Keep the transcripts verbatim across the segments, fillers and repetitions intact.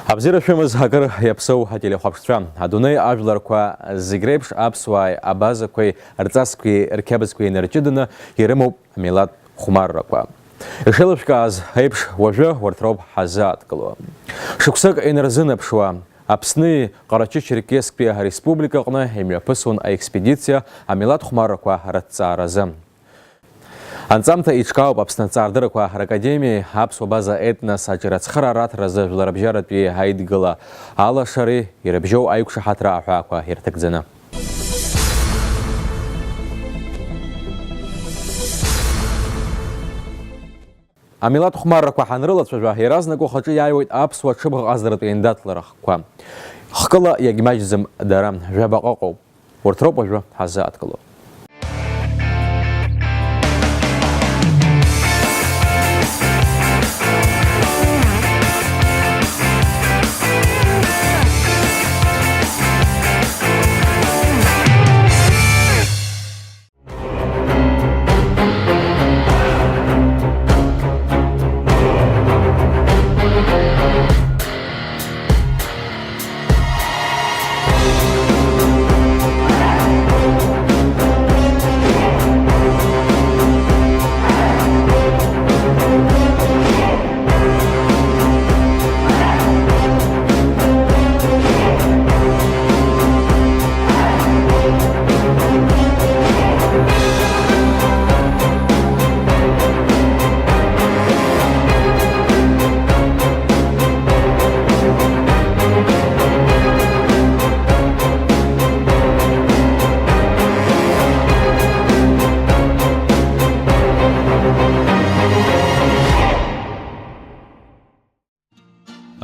Абзиара шәымаз, акыр иаԥсоу ателехәаԥшцәа, адунеи ажәларқәа зегь реиԥш аԥсуааи абазақәеи рҵасқәеи рқьабзқәеи инарҷыданы ирымоуп амилаҭ хәмаррақәа. Ишеилышәкааз еиԥш, уажәы урҭ роуп ҳазааҭгыло. Шықәсык инарзынаԥшуа, Аԥсни Ҟарачы-Черкесктәи ареспублика аҟны имҩаԥысуан аекспедициа амилаҭ хәмаррақәа рыҭҵааразы. Анҵамҭа иҿкаауп Аԥсны аҭҵаарадыррақәа ракадемиеи аԥсуа база етнос аҿиара ацхырааратә разы жәларыбжьаратәи аидгыла алашареи ирыбжьоу аиқәшаҳаҭра аҳәаақәа ирҭагӡаны. Амилаҭ хәмаррақәа ҳанрылацәажәа, иаразнак ухаҿы иааиуеит аԥсуа ҽыбӷаҟазаратә еиндаҭларахқәа. Хкыла иагьмаҷӡам дара, жәабаҟа ыҟоуп. Урҭ роуп уажәы ҳазааҭгыло.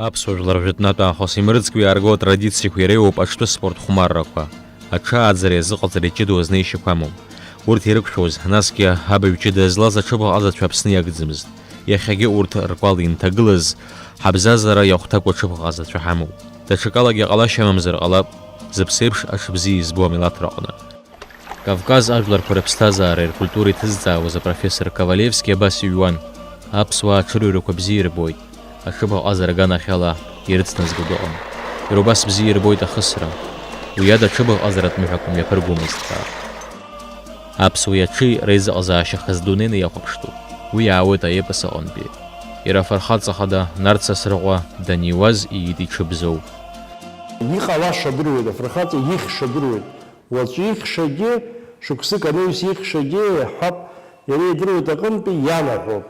Аԥсуа жәлар жәытәнатә аахыс имырӡкәа иаарго атрадициақәа иреиуоуп аҽтәы спорт хәмаррақәа. Аҽы ааӡара иазыҟаҵара иҷыдоу азнеишьақәа амоуп. Урҭ ирықәшәоз, насгьы абаҩ ҷыда злаз аҽыбӷаҟазацәа Аԥсны иагӡамызт. Иахьагьы урҭ ркәал инҭагылаз, ҳабзазара иахәҭакуа аҽыбӷаҟазацәа ҳамоуп. Даҽакалагьы ҟалашьа амамзар ҟалап, зыԥсеиԥш аҽыбзиа избо амилаҭраҟны. Кавказ ажәларқәа рыԥсҭазаареи ркультуреи ҭызҵаауаз апрофессор Ковалевски абас иҩуан: аԥсуаа аҽырҩрақәа бзиа ирбоит, аҽыбӷаҟазара аганахьала ирыцназго дыҟам. Иара убас бзиа ирбоит ахысра. Уи ада аҽыбӷаҟазаратә мҩақәа мҩаԥыргомызт ҳәа. Аԥсуеи аҽи реизыҟазаашьа хазы дунеины иахәаԥштәуп. Уи иаауеит аепос аҟынтәи. Иара афырхаҵа хада Нарҭ Сасрыҟәа даниуаз иит иҽы Бзоу. Иҟалаша адыруеит, афырхаҵа ихьша адыруеит. Уаҵәы ихьшагьы, шықәсык анаҩс ихьшагьы, иаҳҳәап, иара идыруеит аҟынтәи ианаҳәоит.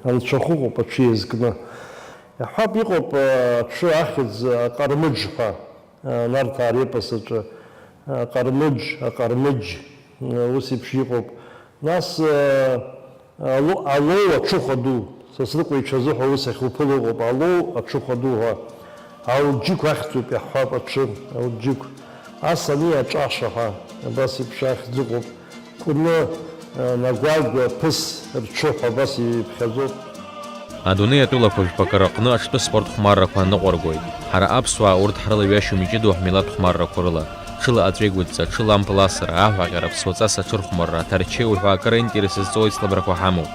Анцәахә ыҟоуп аҽы иазкны. Иаҳҳәап, иҟоуп, аҽы ахьӡ Аҟармыџ ҳәа, Нарҭаа репос аҿы, Аҟармыџ, Аҟармыџь, ус еиԥш иҟоуп. Нас, Ало-, Алоу аҽыхәа ду, Сасрыҟәа иҽазыҳәа ус ахьуԥыло ыҟоуп, Алоу аҽыхәа ду ҳәа. Алџьықә ахьӡуп, иаҳҳәап, аҽы, Алџьықә. Ас ани аҿаша ҳәа, абас еиԥш ахьӡ ыҟоуп. Кәны, Нагәагәа, Ԥыс рҽы ҳәа абас иԥхьаӡоуп. Адунеи атәылақәа жәпакы рыҟны аҽтәы спорт хәмаррақәа ныҟәаргоит. Ҳара аԥсуаа урҭ ҳрылаҩашьом иҷыдоу ҳмилаҭ хәмаррақәа рыла. Ҽыла аҵәеигәыдҵа, ҽыла ампыласра, аҳәаҟьара, ԥсуаҵас аҽырхәмарра, аҭарчеиу ҳәа акыр аинтерес зҵоу аицлабрақәа ҳамоуп.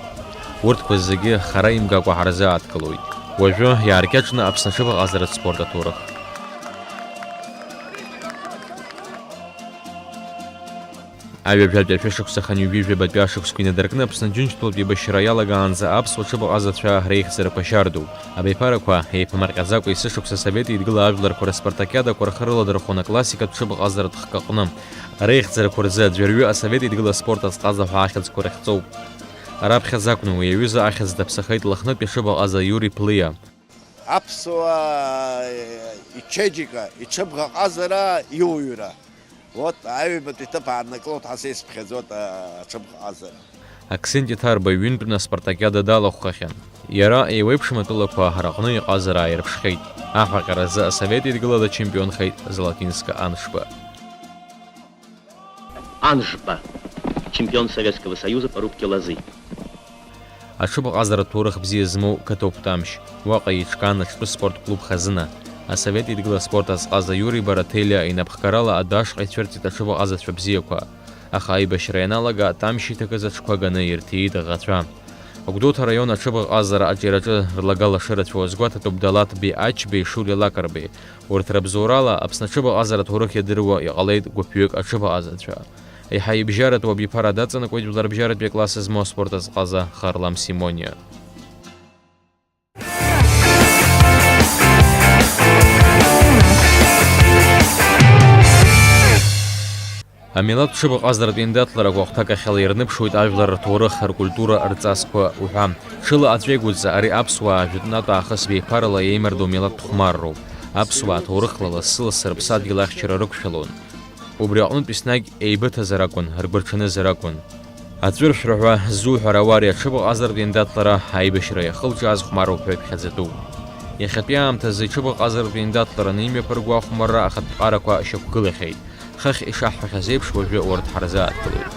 Урҭқәа зегьы хара имгакәа ҳарзааҭгылоит. Уажәы иааркьаҿны Аԥсны аҽыбӷаҟазаратә спорт аҭоурых. Аҩажәатәи ашәышықәса хынҩажәи жәабатәи ашықәсқәа инадыркны Аԥсны Џьынџьтәылатә еибашьра иалагаанӡа аԥсуа ҽыбӷаҟазацәа реихьӡарақәа шьардоуп. Абиԥарақәа еиԥымаҟьаӡакәа есышықәса Асовет Еидгыла ажәларқәа рыспартакиадақәа рхы рыладырхәон аклассикатә ҽыбӷаҟазаратә хкы аҟны. Реихьӡарақәа рзы аӡәырҩы Асовет Еидгыла аспорт азҟаза ҳәа ахьӡқәа рыхьӡоуп. Раԥхьаӡакәны уи аҩыза ахьӡ даԥсахеит Лыхнытәи аҽыбӷаҟаза Иури Плиа. Аԥсуаа ичеиџьыка, иҽыбӷаҟазара, иуаҩра. Вот, аҩбатәи ҭыԥ ааннакылоит ҳәа са исԥхьаӡоит, а, аҽыбӷаҟазара. Аксенти Ҭарба ҩынтәны аспартакиада далахәхахьан. Иара еиуеиԥшым атәылақәа раҟны иҟазара ааирԥшхьеит. Аҳәаҟьаразы Асовет Еидгылала дчемпионхеит Золотинска Аншба. Аншба, чемпион Советского Союза по рубке лозы. Аҽыбӷаҟазаратә ҭоурых бзиа змоу Катоуп Тамшь. Уаҟа еиҿкаан аҽтәы спорт клуб Хазына. Асовет Еидгыла аспорт азҟаза Иури Бараҭелиа инапхгарала адәы ашҟа ицәырҵит аҽыбӷаҟазацәа бзиақәа. Аха аибашьра ианалага, Тамшь иҭакыз аҽқәа ганы ирҭиит аӷацәа. Агәдоуҭа араион аҽыбӷаҟазара аҿиараҿы рлагала шырацәоу азгәаҭатәуп Далаҭбеи Ачбеи, Шули Лакрбеи. Урҭ рыбзоурала Аԥсны аҽыбӷаҟазаратә ҭоурых иадыруа иҟалеит гәыԥҩык аҽыбӷаҟазацәа. Еиҳа ибжьаратәу абиԥара даҵанакуеит жәларбжьаратәи акласс змоу аспорт азҟаза Харлам Симониа. Амилаҭ ҽыбӷаҟазаратә еиндаҭларақәа ахәҭакахьала ирныԥшуеит ажәлар рҭоурых, ркультура, рҵасқәа уҳәа. Ҽыла аҵәеигәыҵа ари аԥсуаа жәытәнатә аахыс беиԥарала еимардоу милаҭ хәмарроуп. Аԥсуаа ҭоурыхла лассы-лассы рыԥсадгьыл ахьчара рықәшәалон. Убри аҟнытә еснагь еибыҭазар акәын, ргәырҽанызар акәын. Аҵәыршәра ҳәа ззуҳәар ауа ари аҽыбӷаҟазаратә еиндаҭлара аибашьра иахылҿиааз хәмарроуп ҳәа иԥхьаӡатәуп. Иахьатәи аамҭазы иҽыбӷаҟазаратә еиндаҭлараны имҩаԥырго ахәмарра ахатә ԥҟарақәа шьақәгылахьеит. Хыхь ишаҳҳәахьаз еиԥш, уажәы урҭ ҳарзааҭгылоит.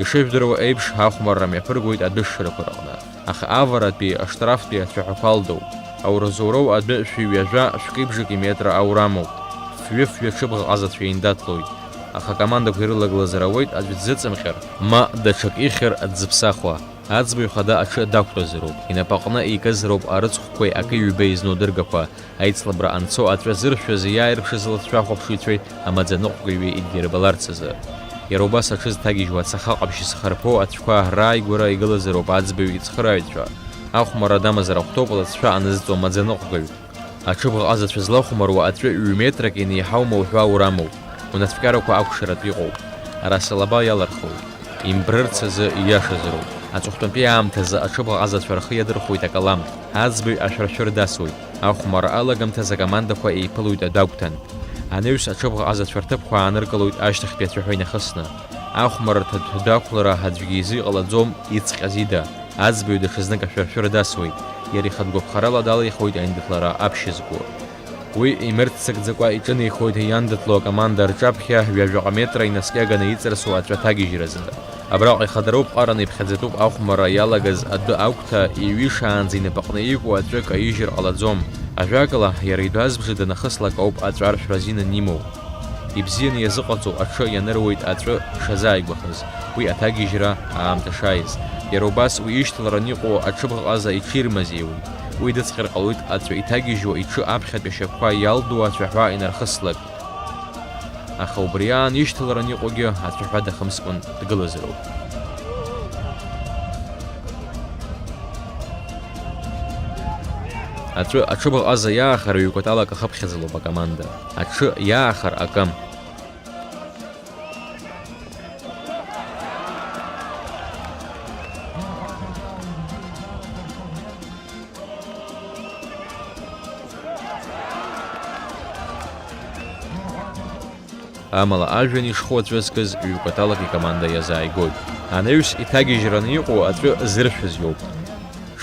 Ишыжәдыруа еиԥш, ахәмарра мҩаԥыргоит адәышшарақәа рҟны, аха аваратәи, аштрафтәи ацәаҳәақәа алдоуп. Ауразоуроу адәы шәи ҩажәа, шәкеи бжаки метра аура амоуп. Фҩы-фҩы аҽыбӷаҟазацәа еиндаҭлоит. Аха акомандақәа ирылагылазар ауеит аӡә дзыҵымҟьар, ма даҽак ихьыр дзыԥсахуа. Аӡбаҩ хада аҽы дақәтәазароуп, инапаҟны икызароуп арыцхәқәеи акы-ҩбеи зну адыргақәа, аицлабра анцо аҵәа зыршәыз иааирԥшыз лыҵшәа ахәаԥшыҩцәеи амаӡаныҟәгаҩи идирбаларц азы. Иара убас аҽы зҭагьежьуа ацаха ҟаԥшь зхарԥоу ацәқәа рааигәара игылазароуп аӡбаҩ ицхырааҩцәа. Ахәмарра дамазар ахәҭоуп лыҵшәа анызҵо амаӡаныҟәгаҩ. Аҽыбӷаҟазацәа злахәмаруа аҵәы ҩ-метрак инеиҳаума уҳәа аурамоуп, унацәкьарақәа акәшаратә иҟоуп. Ара салаба иалырхуеит. Имбрырц азы ииашазароуп. Аҵыхәтәантәи аамҭазы аҽыбӷаҟазацәа рхы иадырхәоит акалам, аӡбаҩ ашәаршәыр дасуеит, ахәмарра алагамҭазы акомандақәа еиԥылоит адәагәҭан. Анаҩс аҽыбӷаҟазацәа рҭыԥқәа ааныркылоит ашьҭахьтәи ацәаҳәа инахысны. Ахәмарра рҭыԥ дәақәлара аӡәгьы изы иҟалаӡом, ицҟьаз ида. Аӡбаҩ даҽазнык ашәаршәыр дасуеит, иара ихатә гәаԥхарала далихуеит аиндаҭлара аԥшьызго. Уи имырццакӡакәа иҿынеихоит иандаҭло акоманда рҿаԥхьа ҩажәаҟа метра инаскьаганы иҵарсу аҵәа ҭагьежьразы. Абраҟа ихадароуп ҟараны иԥхьаӡатәуп ахәмарра иалагаз адәы агәҭа иҩышаанӡа инапаҟны ику аҵәы каижьыр ҟалаӡом. Ажәакала, иара идәазбжа данахыслак ауп аҵәа аршәра азин анимоу. Ибзианы иазыҟаҵоу аҽы ианыруеит аҵәы шазааигәахаз, уи аҭагьежьра аамҭа шааиз. Иара убас уи ишьҭалараны иҟоу аҽыбӷаҟаза иҽирмазеиуеит. Уи дыцҟьар ҟалоит аҵәы иҭагьежьуа иҽы аԥхьатәи ашьапқәа иалдуу ацәаҳәа инархыслак. Аха убри аан ишьҭалараны иҟоугьы ацәаҳәа дахымскәан дгылазароуп. Аҵәы аҽыбӷаҟаза иаахар ҩ-кәаталак ахыԥхьаӡалоуп акоманда. Аҽы иаахар акы. Амала ажәҩан ишху аҵәы зкыз ҩ-кәаталак икоманда иазааигоит. Анаҩс иҭагьежьраны иҟоу аҵәы зыршәыз иоуп.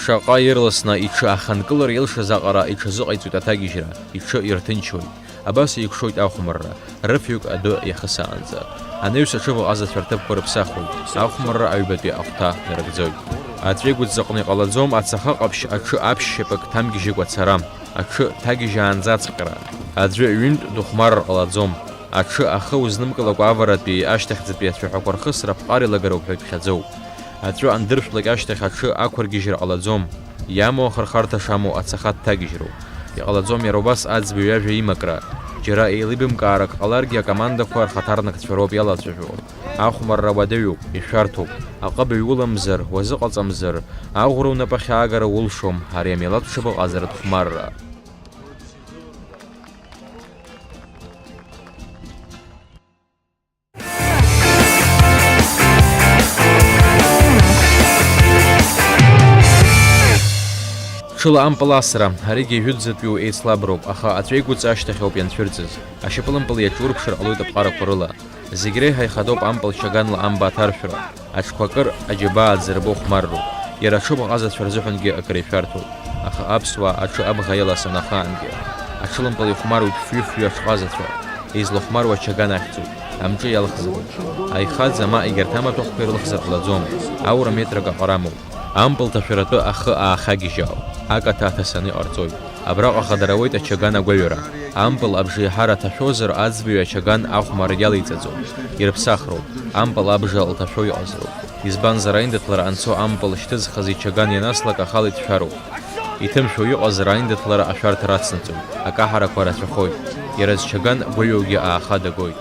Шаҟа ирласны иҽы аханкылара илшаз аҟара иҽазыҟаиҵоит аҭагьежьра, иҽы ирҭынчуеит. Абас еикәшоит ахәмарра, рыфҩык адәы иахысаанӡа. Анаҩс аҽыбӷаҟазацәа рҭыԥқәа рыԥсахуеит, ахәмарра аҩбатәи ахәҭа нарыгӡоит. Аҵәеигәыҵаҟны иҟалаӡом ацаха ҟаԥшь аҽы аԥшь шьапык ҭамгьежьыкәа ацара. Аҽы ҭагьежьаанӡа ацҟьара. Аӡәы ҩынтә дыхәмарыр ҟалаӡом. Аҽы ахы узнымкылакәа аваратәи ашьҭахьӡатәи ацәаҳәақәа рхысра аԥҟара илагароуп ҳәа иԥхьаӡоуп. Аҵәы андыршәлак ашьҭахь аҽы ақәыргьежьра ҟалаӡом. Иамоу ахырхарҭа шамоу ацаха дҭагьежьроуп. Иҟалаӡом иара убас аӡбаҩ иажәа имакра. Џьара еилибамкаарак ҟаларгьы акомандақәа рхаҭарнакцәа роуп иалацәажәо. Ахәмарра уадаҩуп, ишәарҭоуп. Аҟыбаҩ уламзар, уазыҟаҵамзар, аӷәра унапы ахьаагара улшом, ари амилаҭ ҽыбӷаҟазаратә хәмарра. Ҽыла ампыл асра, аригьы жәытәӡатәиу еицлаброуп, аха аҵәеигәыҵа ашьҭахь ауп ианцәырҵыз. Ашьапылампыл иаҿурԥшыр ҟалоит аԥҟарақәа рыла. Зегь реиҳа ихадоуп ампыл чаганла амба аҭаршәра. Аҽқәа акыр аџьабаа дзырбо хәмарроуп. Иара аҽыбӷаҟазацәа рзыҳәангьы акыр ишәарҭоуп. Аха аԥсуаа аҽы абӷа иаласаны ахаангьы. Аҽылампыл ихәмаруеит фҩы-фҩы аҽҟазацәа. Излахәмаруа ачаган ахьӡуп. Амҿы иалхзароуп. Аихаӡа ма егьырҭ амаҭәахәқәа ирылхзар ҟалаӡом. Аура метрак аҟара амоуп. Ампыл ҭашәаратәы ахы аахагьежьаау. Акаҭа аҭасаны иҟарҵоит. Абраҟа хадара ауеит ачаган агәаҩара. Ампыл абжеиҳара ҭашәозар, аӡбаҩ ачаган ахәмарра иалеиҵаӡом. Ирыԥсахроуп, ампыл абжа лҭашәо иҟазароуп. Избанзар, аиндаҭлара анцо ампыл шьҭызхыз ичаган ианаслак ахала иҭшәароуп. Иҭымшәо иҟазар, аиндаҭлара ашәарҭа рацнаҵоит, акаҳарақәа рацәахоит. Иара зчаган гәаҩоугьы ааха дагоит.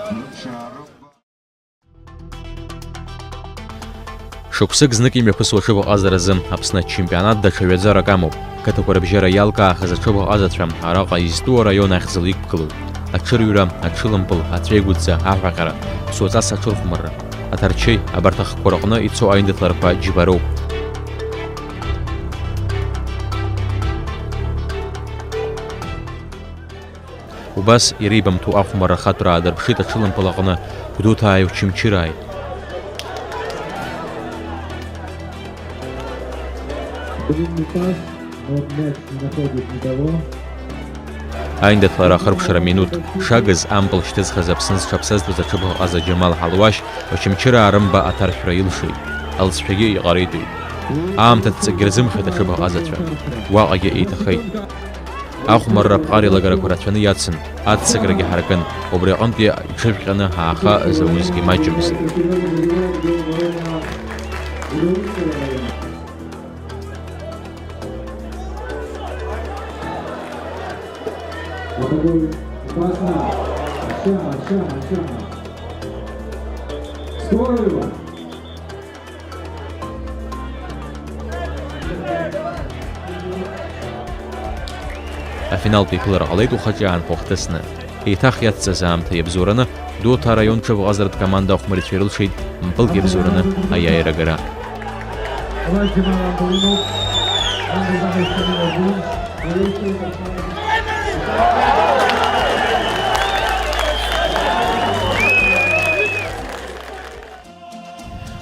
Шықәсык знык имҩаԥысуа аҽыбӷаҟазаразы Аԥсны ачемпионат даҽа ҩаӡарак амоуп. Қыҭақәа рыбжьара иалкаахаз аҽыбӷаҟазацәа араҟа изтәу араион ахьӡала иқәгылоит. Аҽырҩра, аҽылымпыл, аҵәеигәыдҵа, аҳәаҟьара, ԥсуаҵас аҽырхәмарра. Аҭарчеи, абарҭ ахқәа рҟны ицо аиндаҭларақәа џьбароуп. Убас иреибамҭоу ахәмарра ахатәра аадырԥшит аҽылымпыл аҟны Гәдоуҭааи Очамчырааи. Длинный пас, но мяч не находит никого. Аиндаҭлара ахыркәшара минуҭ шагыз ампыл шьҭызхыз Аԥсны зҽаԥсазтәыз аҽыбӷаҟаза Џьамал Ҳалуашь Очамчыраа рымба аҭаршәра илшеит, алҵшәагьы иҟаритәит. Аамҭа ҵакгьы рзымхеит аҽыбӷаҟазацәа. Уаҟагьы еиҭахеит. Ахәмарра аԥҟара еилагарақәа рацәаны иацын, аццакрагьы ҳаракын, убри аҟынтәи иҽыжәҟьаны ааха заузгьы маҷымызт. Скорую! Афиналтә еиԥылара ҟалеит ухаҿы аанхәа хҭысны. Еиҭах иацҵаз аамҭа иабзоураны, Гәдоуҭа араион ҽыбӷаҟазаратә команда ахәмарицәа ирылшеит мпылк иабзоураны аиааира агара.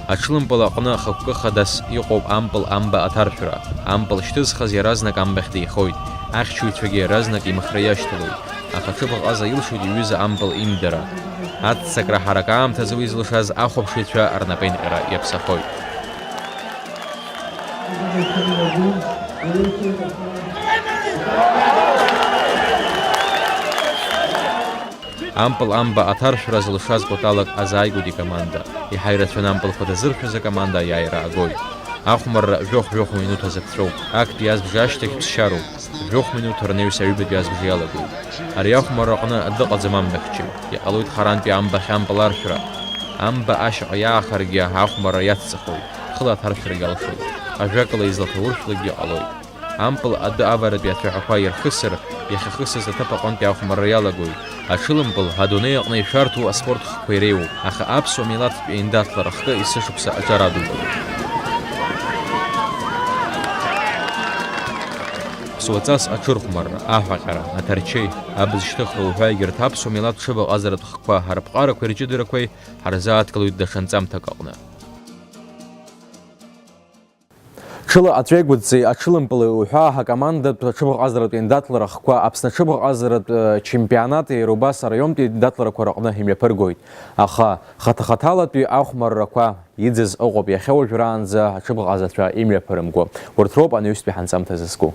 Аҽлымпыл аҟны ахықәкы хадас иҟоуп ампыл амба аҭаршәра. Ампыл шьҭызхыз иаразнак амбахь деихоит. Ахьчаҩцәагьы иаразнак имхра иашьҭалоит. Аха ҽыбӷаҟаза илшоит иҩыза ампыл имдара. Аццакра ҳарак аамҭазы уи зылшаз ахәаԥшыҩцәа рнапеинҟьара иаԥсахоит. Ампыл амба аҭаршәра зылшаз кәаталак азааигәоуп икоманда. Иҳаирацәаны ампылқәа дазыршәыз акоманда аиааира агоит. Ахәмарра жәохә-жәохә минуҭ азы ԥҵәоуп. Актәи азбжа ашьҭахь ԥсшьароуп. Жәохә минуҭ рнаҩс аҩбатәи азбжа иалагоит. Ари ахәмарра аҟны дыҟаӡам амбахьчаҩ. Иҟалоит харантәи амбахь ампыл аршәра. Амба ашьаҟа иаахаргьы ахәмарра иацҵахоит, хыла аҭаршәрагьы алшоит. Ажәакала, излаҭауршәлакгьы ҟалоит. Ампыл адәы аваратәи ацәаҳәақәа ирхысыр, иахьахысыз аҭыԥ аҟынтәи ахәмарра иалагоит. Аҽылымпыл адунеи аҟны ишәарҭоу аспорт хкқәа иреиуоуп, аха аԥсуа милаҭтә еиндаҭлара хкы есышықәса аҿар адуп. Ԥсуаҵас аҽырхәмарра, аҳәаҟьара, аҭарчеи, абз шьҭыхра уҳәа егьырҭ аԥсуа милаҭ ҽыбаҟазаратә хкқәа ҳарԥҟарақәеи рҷыдарақәеи ҳарзааҭгылоит даҽа нҵамҭак аҟны. Ҽыла аҵәеигәыдҵеи аҽылымпыли уҳәа ҳакомандатә аҽыбӷаҟазаратә еиндаҭлара хкқәа Аԥсны аҽыбӷаҟазаратә, э, чемпионати, убас араионтәи еиндаҭларақәа рыҟны имҩаԥыргоит. Аха хаҭа-хаҭалатәи ахәмаррақәа иӡыз ыҟоуп иахьа уажәраанӡа аҽыбӷаҟазацәа имҩаԥырымго. Урҭ роуп анаҩстәи ҳанҵамҭа зызку.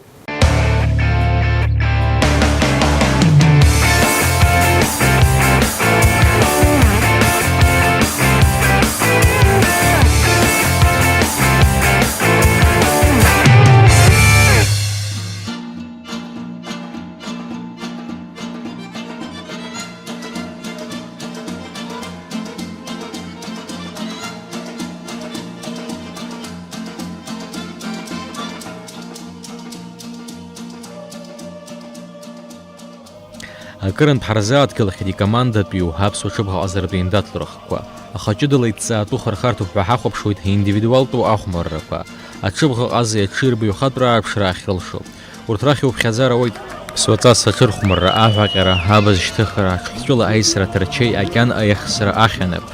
Акырынтә ҳарзааҭгылахьеит икомандатәиу аԥсуа ҽыбӷаҟазаратә еиндаҭлара хкқәа. Аха ҷыдала иҭҵаатәу хырхарҭоуп ҳәа ҳахәаԥшуеит индивидуалтәу ахәмаррақәа. Аҽыбӷаҟази аҽырбаҩ хатәра аарԥшра ахьрылшо. Урҭ рахь иуԥхьаӡара ауеит. Ԥсуаҵас аҽырхәмарра, аҳәаҟьара, абз шьҭыхра, аҽҳәҵәыла аисра, аҭарчеи, акьан аиахсра, ахьанап.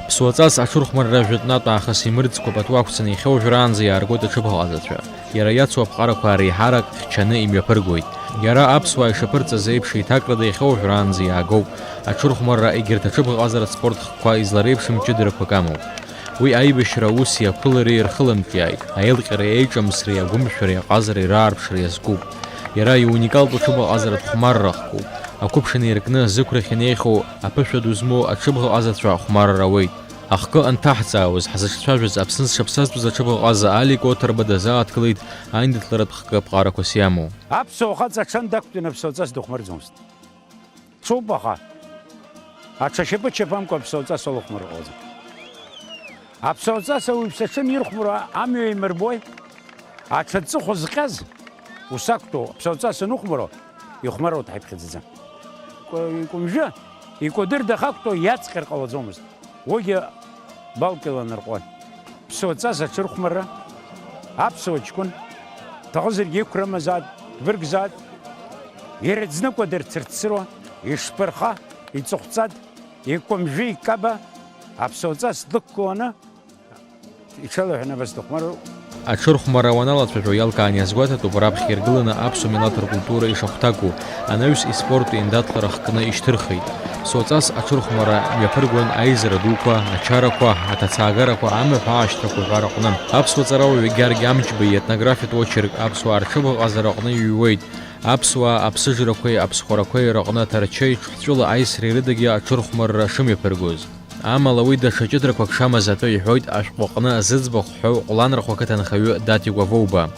Ԥсуаҵас аҽырхәмарра жәытәнатә аахыс имырӡкәа пату ақәцаны иахьа уажәраанӡа иааргоит аҽыбӷаҟазацәа. Иара иацу аԥҟарақәа реиҳарак хьчаны имҩаԥыргоит. Иара аԥсуаа ишаԥырҵаз еиԥш еиҭакрада иахьа уажәраанӡа иаагоуп. Аҽырхәмарра егьырҭ аҽыбӷаҟазаратә спорт хкқәа излареиԥшым ҷыдарақәак амоуп. Уи аибашьра аус иаԥылареи рхылымҿиааит, аилҟьареи аиҿамсреи агәымшәареи аҟазареи раарԥшра иазкуп. Иара иуникалтә аҽыбӷаҟазаратә хәмарра ахкуп. Ақәыԥш инеиркны, зықәрахь инеихьоу аԥышәа ду змоу аҽыбӷаҟазацәа ахәмарра ауеит. Ахкы анҭаҳҵаауаз, ҳзыҿцәажәаз Аԥсны зҽаԥсазтәыз аҽыбӷаҟаза Алик Оҭырба дазааҭгылеит аиндаҭларатә хкы аԥҟарақәас иамоу. Аԥсуа хаҵа аҽан дақәтәаны аԥсуа ҵас дыхәмарӡомызт. Ҽуп, аха аҽа шьапы чаԥамкәа аԥсуа ҵас алыхәмарра ҟалаӡом. Аԥсуа ҵас ауаҩԥсы аҽы анирхәмаруа амҩа еимырбои? Аҽа аҵыхәа зҟьаз ус актәу аԥсуа ҵас аныхәмаруа, ихәмаруа дҳаиԥхьаӡаӡам. Икәа-, икәымжәы, икәадыр дахактәу иаҵҟьар ҟалаӡомызт. Уигьы балк иланарҟәуан. Ԥсуа ҵас аҽырхәмарра, аԥсуа ҷкәын, дҭахызаргьы иқәрамазаат, дбыргзаат, иара ӡныкәа дырцырцыруа, ишԥырха, иҵыхәҵад, икәымжәы икаба, аԥсуа ҵас длықәланы, иҽалаҳәаны абас дыхәмаруа. Аҽырхәмарра уаналацәажәо иалкаан иазгәаҭатәуп, раԥхьа иргыланы аԥсуа милаҭ ркультура ишахәҭаку, анаҩс испорттә еиндаҭлара хкны ишьҭырхит. Ԥсуа ҵас аҽырхәмарра мҩаԥыргон аизара дуқәа, ачарақәа, аҭацаагарақәа, амҩаԥ аашьҭрақәа ҳәа рыҟны. Аԥсуа ҵарауаҩ Гьаргь Амҷба иетнографиатә очерк Аԥсуаа рҽыбӷаҟазараҟны иҩуеит. Аԥсуаа аԥсыжрақәеи аԥсхәарақәеи рыҟны Ҭарчеи Ҽҳәҵәыла аисреи рыдагьы аҽырхәмарра шымҩаԥыргоз. Амала уи даҽа ҷыдарақәак шамаз атәы иҳәоит ашәҟәы аҟны зыӡбахә ҳәоу Ҟәланырхәа ақыҭанхаҩы Датиа Гәавоуба.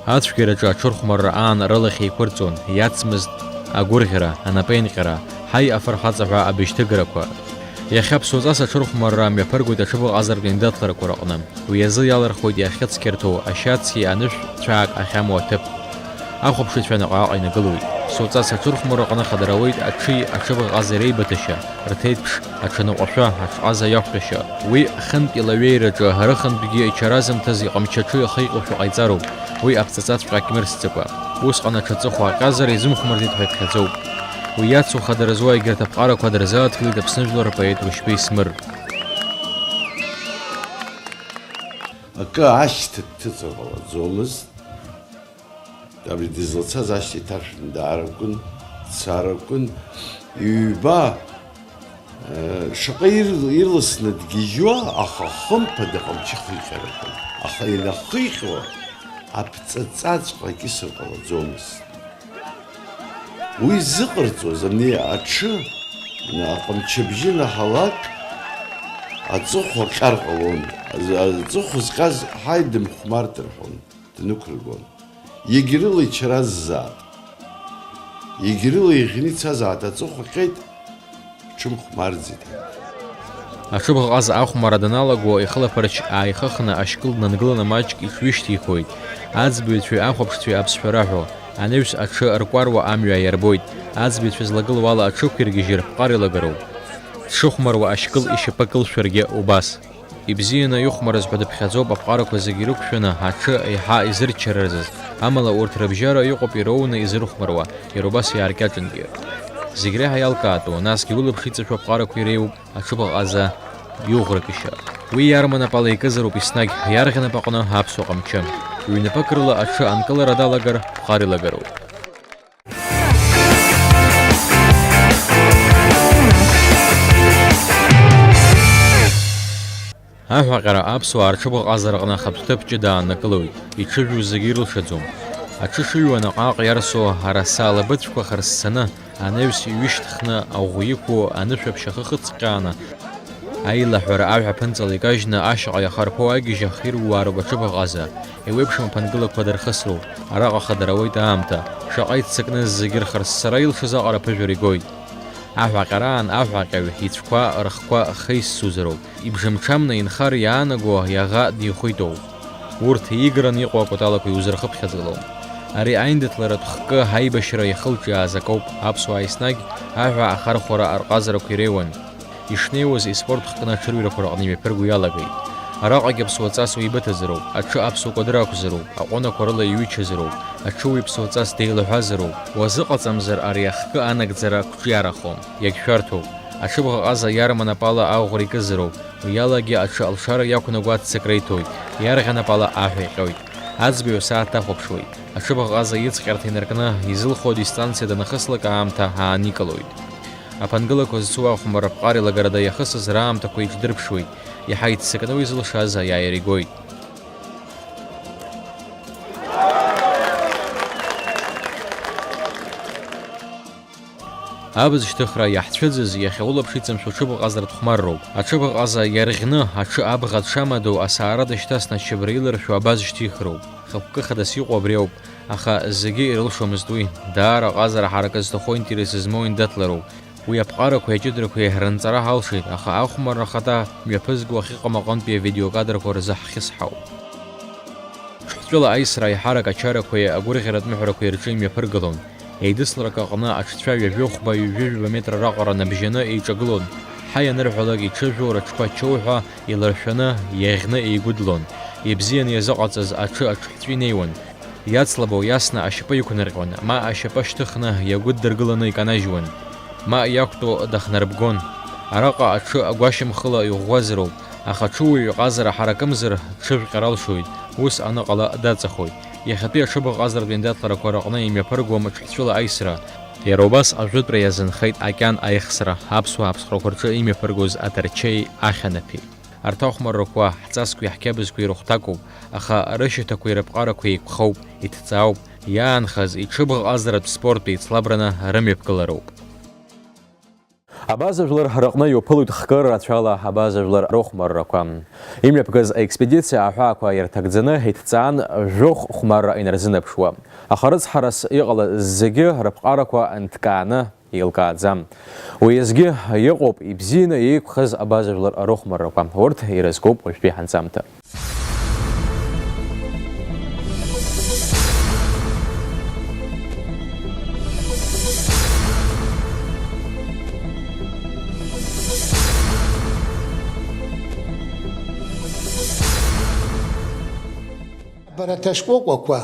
Ацәгьараҿы аҽырхәмарра аан рылахь еиқәырҵон, иацмызт агәырӷьара, анапеинҟьара, ҳаи, афырхаҵа ҳәа абжьҭыгарақәа. Иахьа ԥсуаҵас аҽырхәмарра мҩаԥыргоит аҽыбӷаҟазаратә еиндаҭларақәа рыҟны. Уи азы иалырхуеит иахьыцқьарҭоу ашьаци анышә цәаак ахьамоу аҭыԥ. Ахәаԥшыҩцәа наҟ-ааҟ инагылоит. Ԥсуаҵас аҽырхәмарраҟны хадара ауеит аҽи аҽыбӷаҟази реибыҭашьа, рҭеиҭԥш, аҽаныҟәашәа, аҽҟаза иақәтәашьа. Уи хынтә илаҩеираҿы, арыхынтәгьы ичаразамҭаз иҟамчаҿы ихы иҟоушәа ҟаиҵароуп, уи аԥҵаҵаҵәҟьа акьмырсӡакәа. Усҟан аҽаҵыхәа аҟьазар изымхәмарӡеит ҳәа иԥхьаӡоуп. Уи иацу хадара зуа егьырҭ аԥҟарақәа дырзааҭгылеит Аԥсны жәлар рпоет Рушьбеи Смыр. Акы ашьҭа дҭыҵыр ҟалаӡомызт. Абри дызлацаз ашьҭа иҭаршәны даара акәын, дцар акәын. Ҩба, э, шаҟа ир-, ирласны дгьежьуа, аха хымԥада ҟамчы хиҟьар акәын. Аха инахиҟьо аԥҵаҵаҵәҟьа акьысыр ҟалаӡомызт. Уи зыҟарҵоз ани аҽы, аҟамчыбжьы наҳалак, аҵыхәа ҟьар ҟалон. Аҵ-, аҵыхәа зҟьаз, ҳаи, дымхәмарт рҳәон, днықәыргон. Егьрыла ичараззаап. Егьрыла иӷьны ицазаат, аҵыхәа ҟьеит, ҽымхәмарӡеит. Аҽыбӷаҟаза ахәмарра даналаго, ихылаԥарч ааихыхны ашькыл днангыланы маҷк иҽҩышьҭихуеит. Аӡбаҩцәеи ахәаԥшцәеи аԥсшәа раҳәо, анаҩс аҽы ркәаруа амҩа аиарбоит. Аӡбаҩцәа злагылоу ала аҽы ықәиргьежьыр, ԥҟар илагароуп. Дшыхәмаруа ашькыл ишьапы кылшәаргьы убас. Ибзианы ихәмарыз ҳәа дыԥхьаӡоуп аԥҟарақәа зегьы ирықәшәаны аҽы еиҳа изырччарыразыз, амала урҭ рыбжьара иҟоуп ироуны изырхәмаруа, иара убас иааркьаҿынгьы. Зегь реиҳа иалкаатәу, насгьы улаԥш иҵашәо аԥҟарақәа иреиуоуп аҽыбӷаҟаза иуӷракышьа. Уи иарманапала икызароуп еснагь, иарӷьанап аҟны аԥсуа ҟамчы. Ҩнапык рыла аҽы анкылара далагар, ԥҟар илагароуп. Аҳәаҟьара аԥсуаа рҽыбӷаҟазараҟны ахатә ҭыԥ ҷыда ааннакылоит, иҽыжәу зегьы ирылшаӡом. Аҽы шыҩуа наҟ-ааҟ иарсу араса алабыҵәқәа хырссаны, анаҩс иҩышьҭхны аӷә иқәу анышәаԥшь ахы хыҵҟьааны, аилаҳәара аҳәа ԥынҵала икажьны ашьаҟа иахарԥоу агьежь ахирууаароуп аҽыбӷаҟаза, еиуеиԥшым аԥынгылақәа дырхысроуп, араҟа хадара ауеит аамҭа, шаҟа иццакны зегьы рхырссара илшаз аҟара аԥыжәара игоит. Аҳәаҟьараан аҳәаҟьаҩ ицәқәа рыхқәа хеиссузароуп, ибжамҽамны инхар иаанаго иаӷа дихәитоуп. Урҭ иигараны иҟоу акәаталақәа иузырхыԥхьаӡалом. Ари аиндаҭларатә хкы ҳаибашьра иахылҿиааз акоуп, аԥсуаа еснагь аҳәа ахархәара арҟазарақәа иреиуан. Ишнеиуаз испорт хкны аҽырҩрақәа рҟны имҩаԥырго иалагеит. Араҟагьы аԥсуа ҵас уеибыҭазароуп, аҽы аԥсуа кәадыр ақәзароуп, аҟәынақәа рыла иҩычазароуп, аҽы уи аԥсуа ҵас деилаҳәазароуп, уазыҟаҵамзар ари ахкы анагӡара қәҿиарахом, иагьшәарҭоуп. Аҽыбӷаҟаза иарманапала аӷәра икызароуп, уи алагьы аҽы алшара иақәнаго аццакра иҭоит, иарӷьанапала аҳәа иҟьоит. Аӡбаҩ асааҭ дахәаԥшуеит. Аҽыбӷаҟаза иҵҟьарҭа инаркны, изылхо дистанциа данахыслак аамҭа ааникылоит. Аԥынгылақәа зцу ахәмарра ԥҟар илагарада иахысыз раамҭақәа иҿдырԥшуеит, иаҳа иццакны уи зылшаз аиааира игоит. Абз шьҭыхра иаҳцәыӡыз, иахьа улаԥш иҵамшәо ҽыбӷаҟазаратә хәмарроуп. Аҽыбӷаҟаза иарӷьны, аҽы абӷа дшамадоу асаара дышьҭасны ачабра иларшәу абаз шьҭихроуп. Хықәкы хадас иҟоу абри ауп, аха зегьы ирылшомызт уи. Даара аҟазара ҳаракы зҭаху, интерес змоу индаҭлароуп. Уи аԥҟарақәеи аҷыдарақәеи ранҵара ҳалшеит, аха ахәмарра ахада мҩаԥызго ахьыҟам аҟынтәи авидеокадрқәа рзы ҳхьысҳауп. Ҽҳәҵәыла аисра аиҳарак ачарақәеи агәырӷьаратә мыҳәрақәеи рҿы имҩаԥыргалон. Еидысларак аҟны аҽцәа ҩажәихәба-ҩажәижәаба метра раҟара набжьаны еиҿагылон. Ҳаи анырҳәалак, иҽыжәу рыҽқәа чоуҳәа иларшәаны, иаӷьны еигәыдлон. Ибзианы иазыҟаҵаз аҽы аҽҳәҵәы инеиуан. Иацлабо иасны ашьапы иқәнарҟьон, ма ашьапы шьҭыхны иагәыддыргыланы иканажьуан, ма иақәтәоу дахнарбгон. Араҟа аҽы агәашьамхыла иӷәӷәазароуп, аха аҽыуаҩ иҟазара ҳаракымзар, дҽыжәҟьар алшоит, ус аныҟала даҵахоит. Иахьатәи аҽыбӷаҟазаратә индаҭларақәа рыҟны имҩаԥыргом аҽҳәҵәыла аисра. Иара убас ажәытәра иазынхеит акьан аихсра, аԥсуаа аԥсхәрақәа рҿы имҩаԥыргоз аҭарчеи ахьанаԥеи. Арҭ ахәмаррақәа ҳҵасқәеи ҳқьабзқәеи рыхәҭакуп, аха рышьаҭақәеи рыԥҟарақәеи еиқәхауп, иҭҵаауп, иаанхаз иҽыбӷаҟазаратә спорттә еицлабраны рымҩаԥгалароуп. Абаза жәлар рыҟны иуԥылоит хкы рацәала абаза жәлар рыхәмаррақәа. Имҩаԥгаз аекспедициа аҳәаақәа ирҭагӡаны иҭҵаан жәохә хәмарра инарзынаԥшуа. Аха рыцҳарас иҟалаз зегьы рыԥҟарақәа нҭкааны еилкааӡам. Уеизгьы иҟоуп ибзианы еиқәхаз абаза жәлар рыхәмаррақәа. Урҭ ирызкуп уажәтәи ҳанҵамҭа. Бара аҭаскәыкәақәа,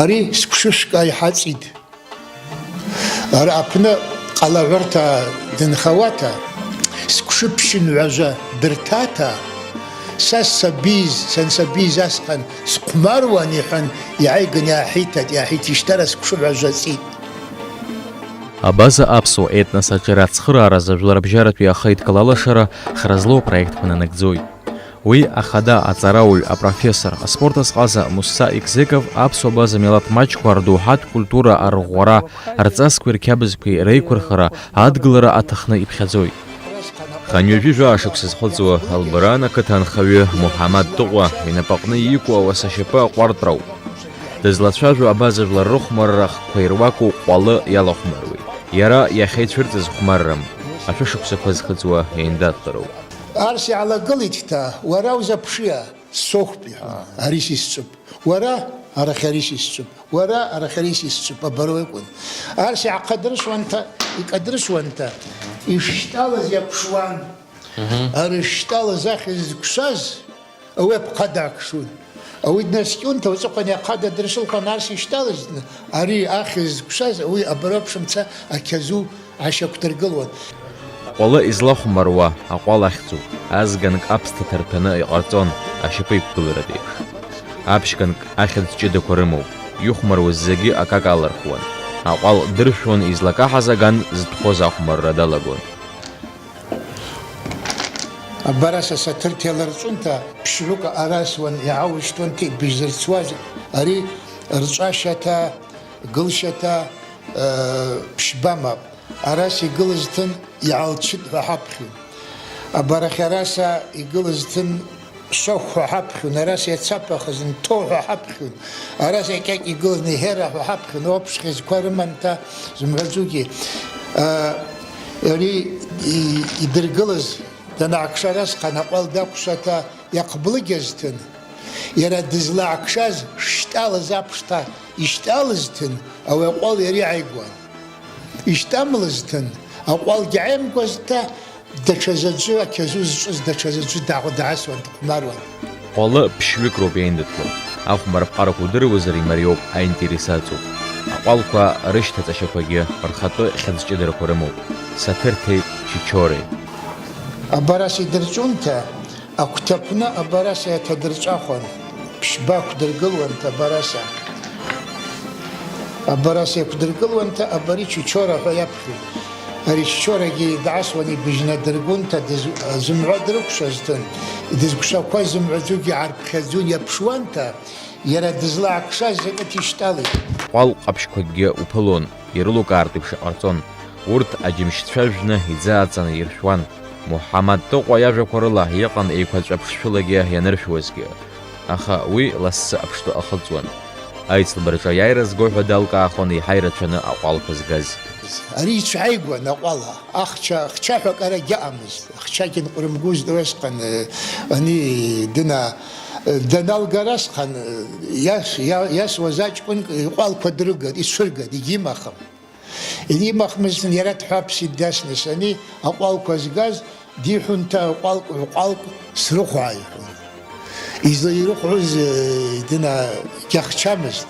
ари сқәшышәка иҳаҵит. Ара аԥны ҟалаҳәырҭа дынхауаҭа, сқәшыԥшьын ҩажәа дырҭаҭа, са сабиз, сансабиз асҟан схәмаруан, иҳәан, иааиган иааҳиҭеит, иааҳиҭишьҭара сқәшыҳәа жәаҵит. Абаза аԥсуа етнос аҿиара ацхырааразы жәларбжьаратәи ахеидкыла алашара хра злоу апроектқәа нанагӡоит. Уи ахада аҵарауаҩ, апрофессор, аспорт азҟаза Мусса Икзеков аԥсуа база милаҭ маҷқәа рдоуҳатә культура арӷәӷәара, рҵасқәеи рқьабзқәеи реиқәырхара, адгылара аҭахны иԥхьаӡоит. Хынҩажәи жәаа шықәса зхыҵуа Албаран ақыҭа анхаҩы Муҳаммад Тыҟәа инапаҟны иқәу ауаса шьапы аҟәартә ауп. Дызлацәажәо абаза жәлар рыхәмарра ахқәа ируаку ҟәалы иалахәмаруеит. Иара иахьа ицәырҵыз хәмаррам, ашәышықәсақәа зхыҵуа еиндаҭлароуп. Арс иаалагылеит шьҭа, уара узаԥшиа, сохәп, иҳәон, ари сисҵәып. Уара, арахь ари сисҵәып. Уара, арахь ари сисҵәып, абароу акәын. Арс иаахадыршәуанҭа, икадыршәуанҭа, ишьтәалаз иаԥшуан. Мгм. Ара ишьтәалаз ахьӡ зықәшәаз, ауи аԥхада акшун. Ауи днаскьунҭа, уҵыхәан иахада дыршылхуан, арс ишьтәалаз, ари ахьӡ зықәшәаз, ауи абароуп шымца ақьазу ашьақәдыргылуан. Ҟәалы излахәмаруа аҟәал ахьӡуп, азганк аԥсҭа ҭарҭәаны иҟарҵон, ашьапы иқәгыларатә еиԥш. Аԥшьганк ахьӡ ҷыдақәа рымоуп, ихәмаруаз зегьы акака алырхуан. Аҟәал дыршәуан излакаҳаз аган зтәхоз ахәмарра далагон. Абараса саҭырҭ иаларҵәунҭа, ԥшьҩык арасуан, иааушьҭуанҭа ибжьзырцуаз, ари рҵәашьаҭа, гылшьаҭа, э, ԥшьба мап. Арас игылаз ҭын, иаалчыт ҳәа ҳаԥхьон. Абарахь араса игылаз ҭын, шахә ҳәа ҳаԥхьон, арас иацаԥахыз нҭоу ҳәа ҳаԥхьон, арас иакьакь игылаз неҳера ҳәа ҳаԥхьон, уаԥшь хьыӡқәа рыманҭа зымҳәаӡогьы, а, ари и-, идыргылаз данаакша арасҟан аҟәал дақәшаҭа иахблыгьазҭын, иара дызлаакшаз шьтәалаз аԥшҭа ишьтәалазҭын, ауи аҟәал иара иааигәан. Ишьтәамлазҭын, аҟәалгьы ааимгәазҭа, даҽа заҵәы, ақьазу зҿыз даҽа заҵәы дааҟәа-даасуан, дыхәмаруан. Ҟәалы ԥшьҩык роуп иаиндаҭло. Ахәмарԥҟарақәа удыруазар, имариоуп, аинтерес аҵоуп. Аҟәалқәа рышьҭаҵашьақәагьы рхатәы хьыӡҷыдарақәа рымоуп. Саҭырҭеи Чичореи. Абарас идырҵәунҭа, агәҭаԥны абараса иаҭадырҵәахуан, ԥшьба ақәдыргылуан абараса. Абараса иақәдыргылуан, абари Чичора ҳәа иаԥхьоит. Ари Чичорагьы даасуан, ибжьнадыргон, дыз-, зымҳәа дрыкәшазҭын, дызкәшақәаз зымҳәаӡогьы аарԥхьаӡон, иаԥшуан, иара дызлаакшаз закәыҭ ишьтәалеит. Ҟәал ҟаԥшьқәакгьы уԥылон, ирылукаартә еиԥш иҟарҵон. Урҭ аџьымшьцәа жәны иӡааҵаны иршәуан. Муҳаммад Тыҟәа иажәақәа рыла иҟан еиқәаҵәа ԥшшәылагьы ианыршәуазгьы. Аха уи лассы аԥштәы ахыҵуан. Аицлабраҿы аиааира зго ҳәа далкаахон еиҳа ирацәаны аҟәалқәа згаз. Ари ицәааигәан аҟәала, ахча, хчаҳәа акарагь ыҟамызт, ахчагьы нҟәрымгозт усҟан, ани дына, даналгар асҟан, иас-, иа-, иасуаз аҷкәынк иҟәалқәа дрыгат, ицәыргат, егьимахым. Егьимахмызт, иара дҳәаԥсит дасны, ани аҟәалқәа згаз, диҳәон, ҭа ҟәалк, ҟәалк срыхәаа, иҳәон. Излаирыхәоз, э, дына џьахчамызт.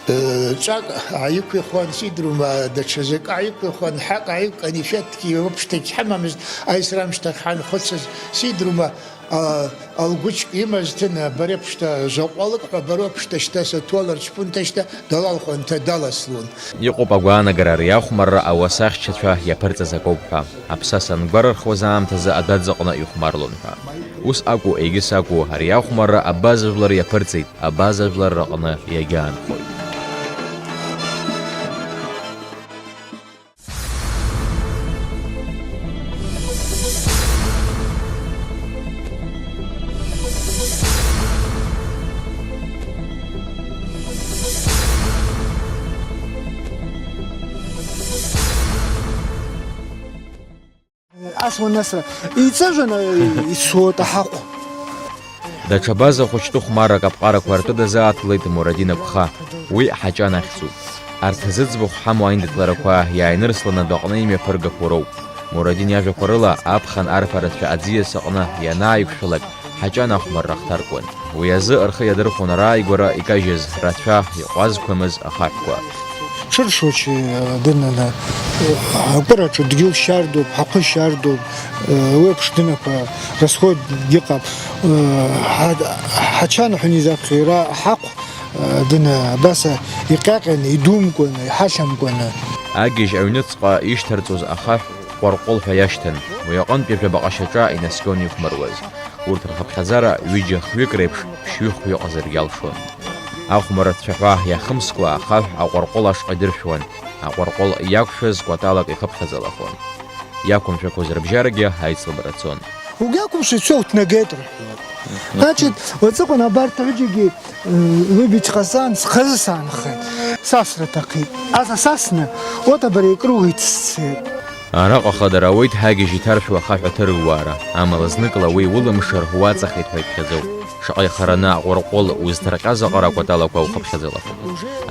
Э, ҵәак ааиқәихуан, сидрума, даҽа закы ааиқәихуан, ҳак ааиқә-, конфеҭки уаԥшьҭагь ҳамамызт, аисра амшьҭахь ҳанхәыцыз, сидрума, а, алгәыҷк имаз ҭына, бареиԥшьҭа заҟәалык ҳәа, бароуԥшьҭа шьҭа саҭуаларч ԥунҭашьҭа далалхуан, ҭа даласлон. Иҟоуп агәаанагара ари ахәмарра ауасахьчацәа иаԥырҵаз акоуп ҳәа. Аԥсаса ангәарырхуаз аамҭазы адәаӡаҟны ихәмарлон ҳәа. Ус акәу, егьыс акәу, ари ахәмарра абаза жәлар иаԥырҵеит, абаза жәлар рыҟны иагьаанхоит. Ас уанасра, иҵыжәаны ицоит аҳахә. Даҽа база хәыҷтәы хәмаррак аԥҟарақәа ртәы дазааҭгылеит Мурадин Агәха. Уи Ҳаҷан ахьӡуп. Арҭ зыӡбахә ҳамоу аиндаҭларақәа иааинырсланы адәаҟны имҩаԥыргақәоу роуп. Мурадин иажәақәа рыла, аԥхын арԥарацәа аӡиас аҟны ианааиқәшәалак, Ҳаҷан ахәмарра хҭаркуан. Уи азы рхы иадырхәон арааигәара икажьыз рацәа, иҟәазқәамыз ахаҳәқәа. Ҽыршочи, дынана, акәыраҿы дгьыл шьардоуп, ҳаҟы шьардоуп, уеиԥш дынақәа расход иҟам. Ҳа-, ҳачанаҳәон изаԥхьа иара ҳахә, дына абаса иҟьаҟьаны, идумкәаны, иҳахьамкәаны. Агьежь аҩныҵҟа ишьҭарҵоз ахаҳә ҟәарҟәыл ҳәа иашьҭан, уи аҟынтәи жәабаҟа шьаҿа инаскьон ихәмаруаз. Урҭ рхыԥхьаӡара ҩыџьа-хҩык реиԥш ԥшьҩы-хәҩы ҟазаргьы алшон. Ахәмарра цәаҳәа иахымскәа, ахаҳә аҟәарҟәыл ашҟа идыршәуан. Аҟәарҟәыл иақәшәаз кәаталак ихыԥхьаӡалахон. Иақәымшәақәоз рыбжьарагьы аицлабра цон. Угьақәымшәа ицәоу ҭнагеит рҳәоит. Значит, уаҵәҟьа абарҭ аҩыџьагьы, э, лыбаҩ ҭҟаҵан, схазы саанхеит. Сасра аҭаххеит. Аса сасны, вот абри икругеит сцеит. Араҟа хадара ауеит ҳагьежь иҭаршәу ахаҳә аҭырууаара, амала зныкла уи улымшар уаҵахеит ҳәа иԥхьаӡоуп. Шаҟа ихараны аҟәырҟәыл узҭарҟьаз аҟара акәаталақәа ухыԥхьаӡалахоит.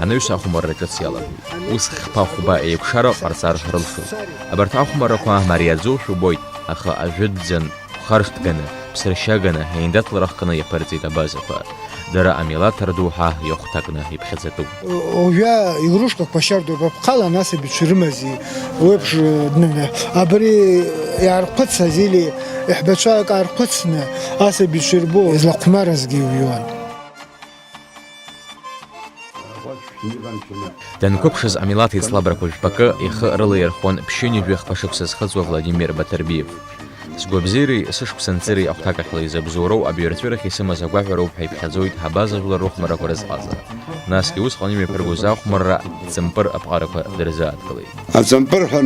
Анаҩс ахәмарра ҿыц иалагоит. Ус хԥа-хәба еикәшара ҟарҵар рылшоит. Абарҭ ахәмаррақәа мариаӡоушәа убоит, аха ажәытәӡан, хәхаршҭганы, ԥсыршьаганы, еиндаҭлара хкны иаԥырҵеит абазақәа. Дара амилаҭ рдоуҳа иахәҭакны иԥхьаӡатәуп. Уажәы игрушкақәа шьардоуп, аԥхала анасабицәа ирымази, уеиԥш, э, днына, абри иаархәыцыз или иаҳбацәа акы аархәыцны асабицәа ирбо, излахәмаразгьы иҩуан. Данқәыԥшыз амилаҭ еицлабрақәа жәпакы ихы рылаирхәуан ԥшьынҩажәи хԥа шықәса зхыҵуа Владимир Батырбиев. Сгәабзиареи сышықәсанҵыреи ахәҭакахьла изабзоуроу абаҩрҵәырахь исымаз агәаҳәароуп ҳәа иԥхьаӡоит ҳабаза жәлар рыхәмаррақәа рызҟаза. Насгьы усҟан имҩаԥыргоз ахәмарра ҵымпыр аԥҟарақәа дырзааҭгылеит. Аҵымпыр ҳәа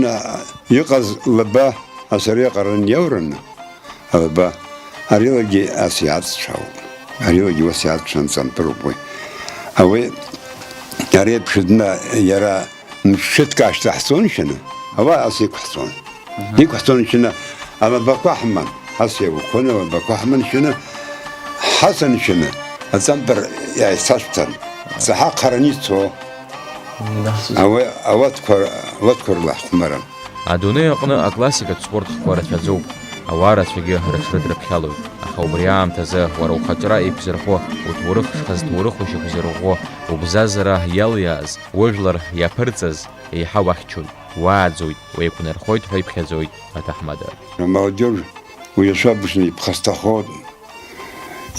иҟаз лаба асариа ҟаран иаураны, алаба, арилагьы ас иаҵцәаауп. Арилагьы ус иаҵцәан ҵымпыруп уи. Ауи, ари еиԥш дна иара Мшәыҭк ашьҭахь ҳцон шәаны, ауаа ас иқәҳҵон. Аҳа. Иқәҳҵон шәаны, алабақәа ҳман, ас еиқәхон алабақәа ҳман шәаны, ҳацын шәаны, аҵампыр иааицашәҭан, ҵаҳа хараны ицо. Нас. Ауе-, ауаткәа, ауаткәа рыла ҳхәмаран. Адунеи аҟны аклассикатә спорт хкқәа рацәаӡоуп. Ауаа рацәагьы рыҽрыдрыԥхьалоит, аха убри аамҭазы уара ухаҿра еиқәзырхо, уҭоурых шхазҭоурыху шьақәзырӷәӷәо, убзазара иалиааз, ужәлар иаԥырҵаз, еиҳа уахьчоит, уааӡоит, уеиқәнархоит ҳәа иԥхьаӡоит аҭаҳмада. Амолодежь уи ацәа абжаны иԥхасҭахоит,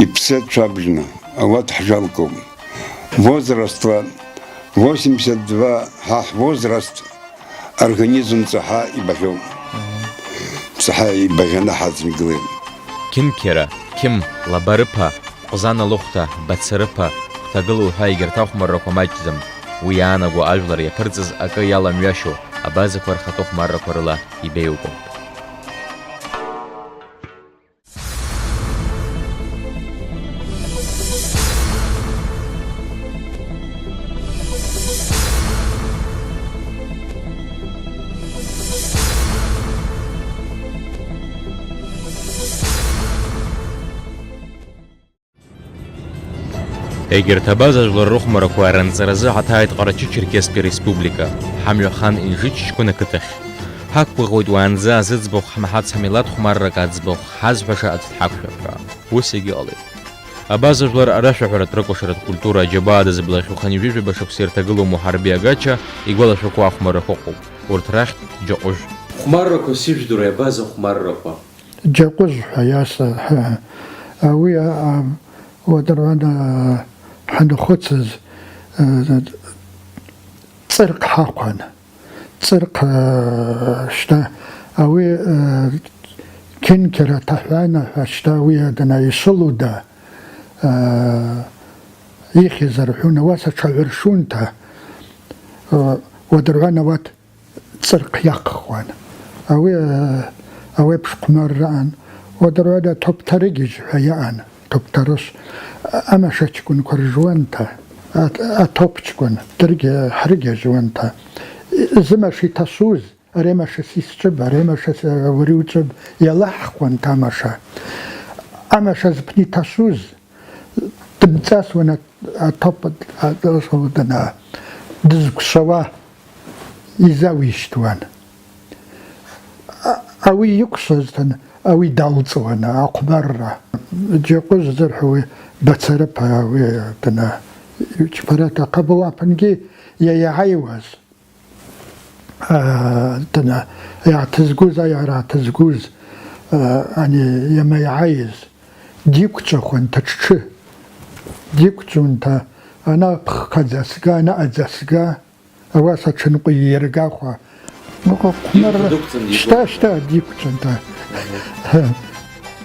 иԥсы ацәа абжаны, ауат ҳжалкуп. Возрастла восемьдесят два ҳа ҳвозраст организм ҵаҳа ибаӷьоуп. Ҵаҳа ибаӷьаны ҳаӡынгылеит. Қьынқьара, Қьым, Лабарыԥа, Ҟәзана лыхәҭа, Бацарыԥа, Хәҭагыла уҳәа егьырҭ ахәмаррақәа маҷӡам. Уи иаанаго ажәлар иаԥырҵыз акы иаламҩашьо, Абазақәа рхатәы хәмаррақәа рыла ибеиоуп. Егьырҭ абаза жәлар рыхәмарақәа ранҵаразы ҳаҭааит Ҟарачы-Черкесски Республика, ҳамҩа хан Инжыч ҷкәын ақыҭахь. Ҳақәгәыӷуеит уаанӡа зыӡбахә ҳмаҳац ҳмилаҭ хәмаррак аӡбахә ҳазҳәаша аӡә дҳақәшәап ҳәа. Ус егьыҟалеит. Абаза жәлар арашәаҳәаратә рыкәашаратә культура аџьабаа дазыблахьоу хынҩажәижәаба шықәса ирҭагылоу Муҳарби Агача игәалашәақәа ахәмаррақәа ыҟоуп. Урҭ рахьтә Џьаҟәыжә. Хәмаррақәа сижәдыруеи, абаза хәмаррақәа? Џьаҟәыжә ҳәа иаса, ҳәа, уи, а, а, уадырван, а, ҳанахәыцыз, а, ҵырк ҳахәан. Ҵырк, а, шьҭа, а, уи, а, Кьынқьара Ҭаҳәана ҳәа шьҭа уи адна ишылуда, а, ихьыз рҳәуна, уаса ҽаҩыршунҭа, а, уадырван ауат ҵырк иаххуан. Ауи, э, ауеиԥш хәмарраан. Уадырвада ҭоԥҭарыгьежь ҳәа иаан, ҭоԥҭарыш, амаша ҷкәынқәа ржуанҭа, а-, аҭоԥ ҷкәын дыргьы-, ҳрыгьежьуанҭа, зымаша иҭасуз, ари амаша сисҿыб, ари амаша с-, ури уҿыб, иалаҳхуан ҭамаша. Амаша зыԥны иҭасуз, дымҵасуан аҭ-, аҭоԥ, а-, дызкәшауа. Изауишьҭуан. А-, ауи икәшазҭан, ауи далҵуан ахәмарра. Џьакәыз зырҳәо уи Бацарыԥа, уи дна, Чқьбараҭ ахаба уаԥынгьы иа-, иаҳаиуаз, а, дна, иааҭызгоз, аиаара ааҭызгоз, а, ани иамаиааиз, диқәҿахуан ҭаҽҽы. Диқәҿунҭа, ана ԥхқаӡа сга, анаҟаӡа сга. Ауаса аҽынҟәи иаргахәа. Хәмарра. Дықәҵан, шьҭа, шьҭа, диқәҵан, да.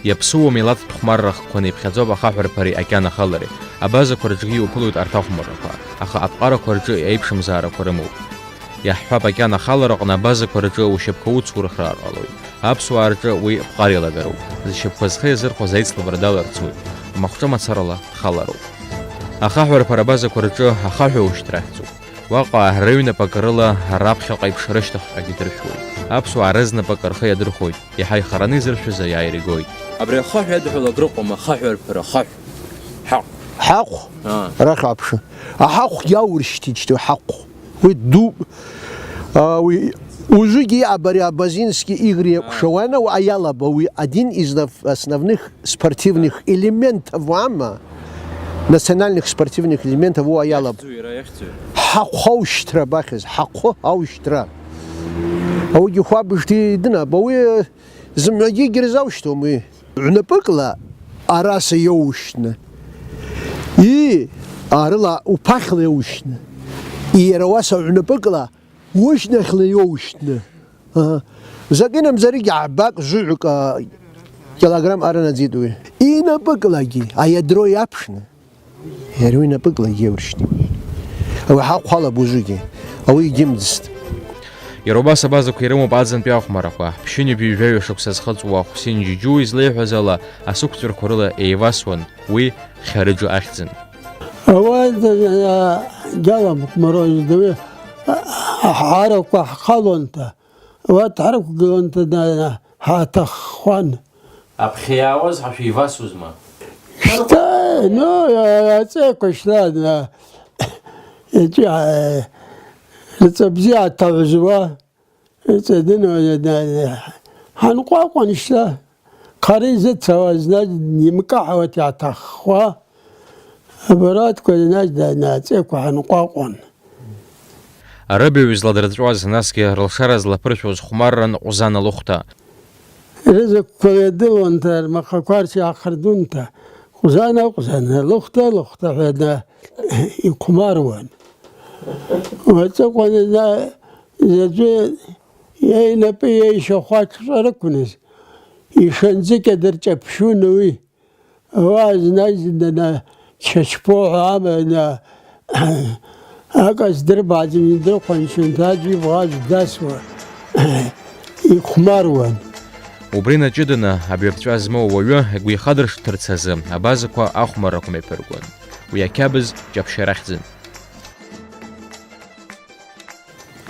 Иаԥсуоу милаҭтә хәмарра хкқәаны иԥхьаӡоуп ахаҳәрԥареи акьанахалареи. Абазақәа рҿгьы иуԥылоит арҭ ахәмаррақәа, аха аԥҟарақәа рҿы еиԥшымзаарақәа рымоуп. Иаҳҳәап, акьанахалараҟны абазақәа рҿы ушьапқәа уцурхраар ҟалоит. Аԥсуаа рҿы уи ԥҟар еилагароуп. Зшьапқәа зхы иазырхәаз аицлабра даларцоит. Амахәҿа мацарала халароуп. Ахаҳәрԥара абазақәа рҿы ахаҳә аушьҭра ахьӡуп. Уаҟа рыҩнапык рыла раԥхьаҟа еиԥш рышьҭахьҟагьы дыршәуеит. Аԥсуаа рызнапык рхы иадырхәоит, иаҳа ихараны изыршәыз аиааира игоит. Абри ахаҳә иадҳәалак рыҟоума, ахаҳә арԥара, ахаҳә? Ҳаҟә. Ҳаҟә? Аа. Арахь аԥшы. Аҳаҟәгьы ауршьҭит, шьҭа ҳаҟә. Уи ду-, а, уи, ужыгьы абари Абазински Игорь, аа, иакәшауана, уи аиалаба, уи один из нав-, основных спортивных элементов ама, национальных спортивных элементов уа иалаб. Иахьӡу, иара иахьӡу. Ҳахәы аушьҭра абахьыз, ҳахәы аушьҭра. Ауигьы хәабыжҭи дынаб, ауи зымҩагьы егьырзаушьҭуам уи. Ҩнапыкла араса иоушьҭны. И, арыла уԥахьла иоушьҭны. И, иара уаса ҩнапыкла Ушьҭнахьла иоушьҭны. Аҳа. Закәи-намзаригьы ҳабак зыҩк, а, килограмм аранаӡеит уи. Инапыклагьы аиадро иаԥшны. Иара уи инапыклагьы иауршьҭит. Ауи ҳахәалаб ужугьы. Ауи егьымӡст. Иара убас абазақәа ирымоуп аӡынтәи ахәмарақәа. Ԥшьынҩажәи жәаҩа шықәса зхыҵуа Хәсин Џьуџьу излеиҳәаз ала, асықәҵәрақәа рыла еивасуан уи Хьарыџы ахьӡын. Ауаҩы дала мроз дыҩы аҳарақәа ҳхалонҭа, уа дҳарықәгылонҭа ҳаҭаххон. Аԥхьа иаауаз ҳәа шәеивасузма? Шьҭа, ну, аҵеиқәа шьҭа, рҵәы бзиа аҭаҳәызуа. Иҵадын, ҳанҟәаҟәан шьҭа, хара изыцауаз, нас, имкаҳауеит иаҭаххуа, абаратәқәа, нас, аҵеиқәа ҳанҟәаҟәан. Рыбаҩ зладырҵәуаз, насгьы рылшара злаԥыршәоз хәмарран Ҟәзана лыхәҭа. Рызықәқәа ҩадылон, рмахақәа рҿы иаахырдунҭа, Ҟәзана, Ҟәзана, лыхәҭа, лыхәҭа ҳәа ихәмаруан. Уаҵәҟьа заҵәы Иеи напы иеишьа хәаҽра рықәназ, ишанӡыкьа дырҷаԥшьун уи. Ауаа зны-зынла Чачԥоҳәа аманы Ака здырбаӡом, идрыхәанчон, аӡә ибӷа аӡә дасуа ихәмаруан. Убри наҷыданы, абҩарҵәа змоу ауаҩы игәы ихадыршҭырц азы абазақәа ахәмаррақәа мҩаԥыргон. Уи ақьабз ҷаԥшьара ахьӡын.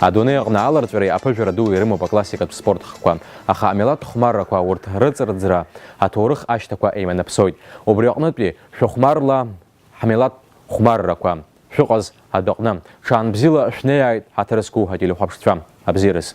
Адунеи аҟны аларҵәареи аԥыжәара ду ирымоуп аклассикатә спорт хкқәа, аха амилаҭ хәмаррақәа урҭ рыҵарӡра аҭоурых ашьҭақәа еиманаԥсоит. Убри аҟнытәи шәыхәмарла ҳмилаҭ хәмаррақәа, шәыҟаз адәаҟны. Ҽаан бзиала шәнеиааит, ҳаҭыр зқәу ателехәаԥшцәа. Абзиараз.